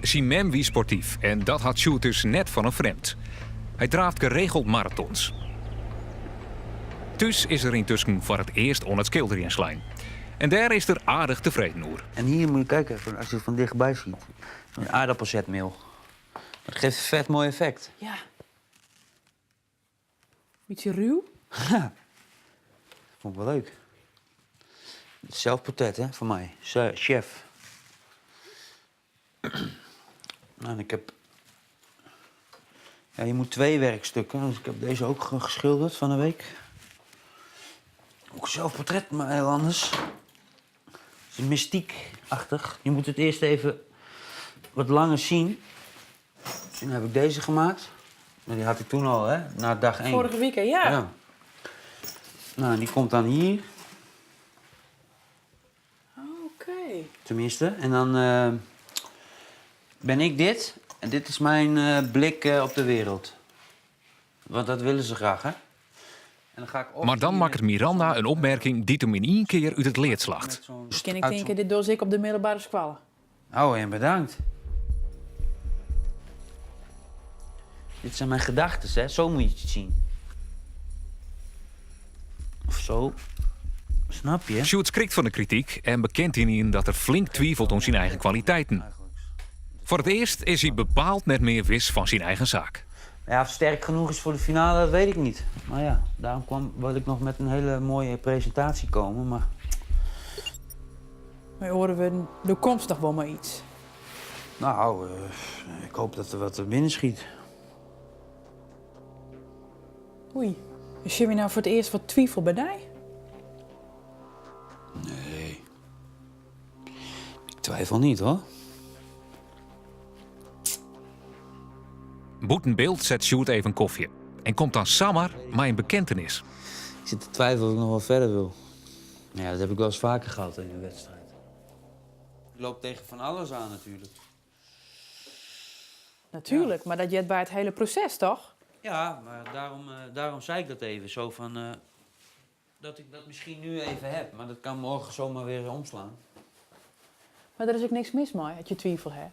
Syn mem wie sportyf en dat hat Sjoerd dus net fan in frjemd. Hy draaft geregeld maratons. Thús is er yntusken foar it earst oan it skilderjen slein. En dêr is er aardich tefreden oer. En hier moet je kijken, als je het van dichtbij ziet. Een aardappelzetmeel. Dat geeft een vet mooi effect. Ja. Bytsje ruw. Ja. Vond ik wel leuk. Zelfportret, hè, van mij. Chef. Nou, en ik heb... Ja, je moet twee werkstukken. Dus ik heb deze ook geschilderd van de week. Ook een zelfportret, maar heel anders. Het is mystiek-achtig. Je moet het eerst even wat langer zien. Toen heb ik deze gemaakt. Maar die had ik toen al, hè? Na dag 1. Vorige week, hè? Ja. Ja. Nou, en die komt dan hier. Oké. Tenminste. En dan ben ik dit. En dit is mijn blik op de wereld. Want dat willen ze graag, hè? En dan ga ik op Mar dan hier makket Miranda in opmerking dy't him yn ien kear út it lead slacht. met zo'n Kin ik tinke, dit doch ik op de middelbere skoalle. Oh, en bedankt. Dit zijn mijn gedachten, hè? Zo moet je het zien. Of zo. Snap je? Sjoerd skrikt fan de krityk en bekent ynienen dat er flink twivelt om syn eigen kwaliteiten. Foar it earst is hy bepaald net mear wis fan syn eigen saak. Ja, of het sterk genoeg is voor de finale, dat weet ik niet. Maar ja, daarom wil ik nog met een hele mooie presentatie komen. Maar Mei oare wurden, der komt noch wol mei yts. Nou, ik hoop dat er wat binnen schiet. Oei, sjogge wy no foar it earst wat twivel by dy? Nee. Ik twijfel niet, hoor. Bûten byld set Sjoerd even kofje en komt dan samar mei in bekentenis. Ik zit te twijfelen of ik nog wel verder wil. Ja, dat heb ik wel eens vaker gehad in een wedstrijd. Ik loop tegen van alles aan natuurlijk. Natuurlijk, mar dat heart by it hiele proses, toch? Ja, maar daarom zei ik dat even. Zo van, dat ik dat misschien nu even heb, maar dat kan morgen zomaar weer omslaan. Mar der is ek niks mis mei, as je twivel ha.